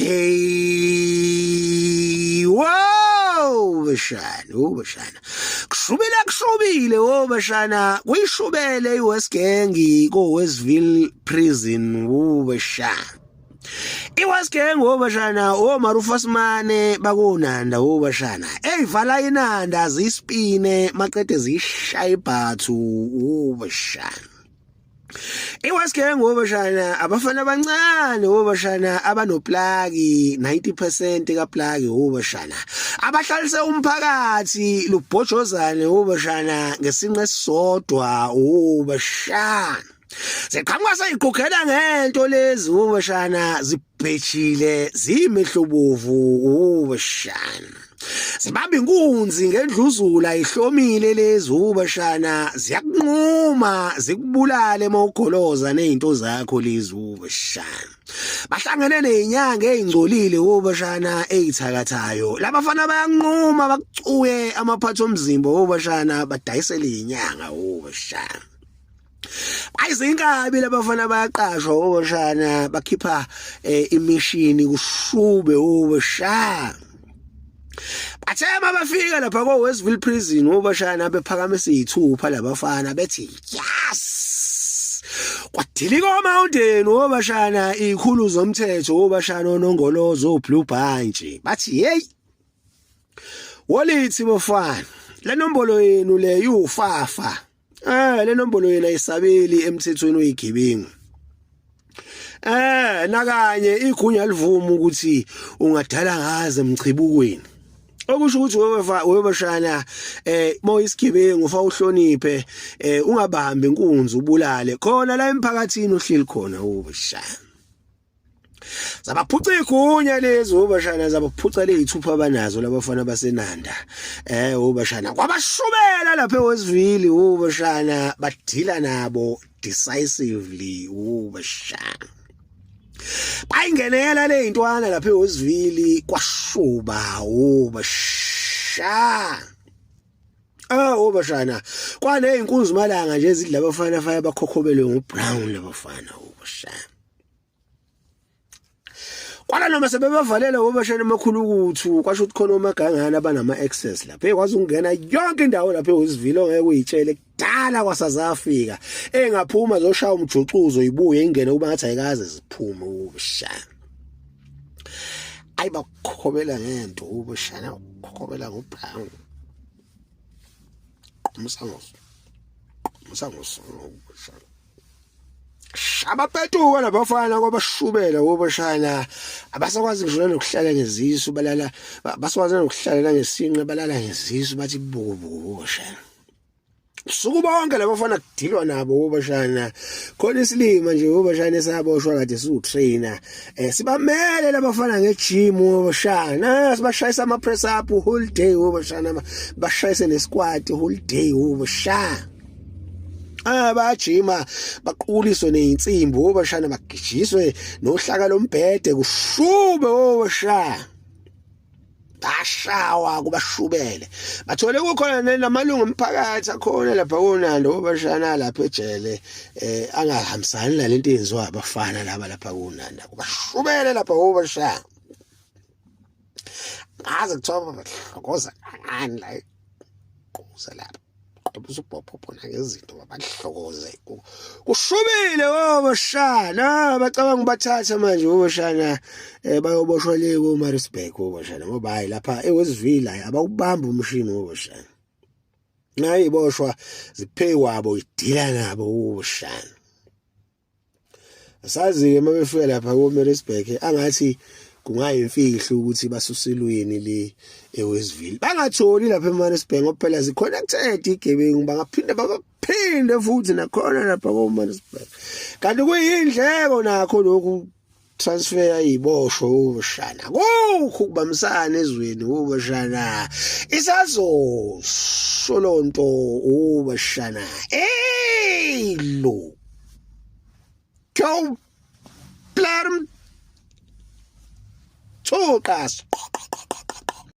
Hey, wow bashana, oh bashana. Kushubile kushubile oh bashana, kuyishubele iWest Gang ko Westville Prison oh bashana. IWest Gang oh bashana, oh Marufa Simane bakonanda oh bashana. Eyivala inanda zispine maqede zishaya ibhathu oh bashana. IWest Gang obashana abafana abancane obashana abanoplaki 90% kaplaki obashana abahlalise umphakathi lubhojozane obashana ngesinqe esisodwa obashana ziqhamuka seyiqhughela ngento lezi obashana zibhejile zimehlobovu obashana Zibamba inkunzi ngendluzula ihlomile lezi ubashana ziyakunquma zikubulale mawugoloza nezinto zakho lezi ubashana. Bahlangene nezinyanga ezingcolile ubashana ezithakathayo. Labafana bayanquma bakucuye amaphatho omzimba ubashana badayisele izinyanga ubashana. Ayizinkabi labafana bayaqashwa oboshana bakhipha eh, imishini kushube obosha. Bathe mabafika lapha ko Westville Prison obashana bephakamisa izithupha labafana bethi yes. Kwadilika oMountain obashana izikhulu zomthetho obashana onongolozo Blue Bunch bathi hey Wolithi bafana le nombolo yenu le yufafa Eh le nombolo yena ayisabeli emthethweni oyigebengu. Eh nakanye igunya livuma ukuthi ungadala ngaze emchibukweni. Okusho ukuthi wewe webashana eh mawuyisigebengu fa uhloniphe eh ungabambi inkunzi ubulale khona la emphakathini uhleli khona ubashana. Zabaphuca igunya lezi obashana zabaphuca lezithupha abanazo labafana basenanda eh obashana kwabashubela lapha eWestville obashana badila nabo decisively obashana bayingenela le intwana lapha eWestville kwashuba obashana Ah obashana kwaneyinkunzi malanga nje ezidla abafana faya bakhokhobelwe nguBrown labafana obashana Kwala noma sebebavalela obashana amakhulukuthu kwasho ukuthi khona omagangana abanama access lapha ekwazi ukungena yonke indawo lapha eWestville ongeke uyitshele kudala kwaSouth Africa engaphuma zoshaya umjuxuzo ibuye ingene kuba ngathi ayikaze ziphume ubushana ayi bakukhobela ngento ubushana ukhokhobela ngobrown umsangoso umsangoso ubushana Abapetuka labafana kwabashubela wobashana abasakwazi ngisho nokuhlala ngezisu balala basakwazi nokuhlala nangesinqe balala ngezisu bathi bubu boshana Suku bonke labafana kudilwa nabo wobashana khona isilima nje wobashana esaboshwa kade siwu trainer eh sibamele labafana ngegym wobashana sibashayisa ama press up whole day wobashana bashayise ne squat whole day wobashana Ah bayajima baquliswe nezinsimbi obashana bagijiswe nohlaka lombhede kushube obashana bashawa kubashubele bathole kukhona namalungu omphakathi akhona lapha konando obashana lapha ejele eh angahambisani nalento eyenziwa abafana laba lapha konanda kubashubele lapha obashana ngaze kuthiwa bahlokoza kangani la quza lapha qobuza ubhobhobho nangezinto babahlokoze kushubile obashana bacabanga ubathatha manje obashana eh bayoboshwa le ko Maritzburg obashana ngoba hayi lapha eWestville hayi abawubamba umshini obashana nayi boshwa ziphekwabo idila nabo obashana Asazi-ke uma befika lapha ko-Maritzburg angathi kungayimfihlo ukuthi basuselweni le eWestville. Bangatholi lapha eMaritzburg ngoba phela zi-connected igebengu bangaphinde babaphinde futhi nakhona lapha ko-Maritzburg. Kanti kuyindleko nakho lokhu transfer iziboshwa ubushana kukho ukubambisana ezweni ubushana isazosho lonto ubushana hey lo go plarm thuqa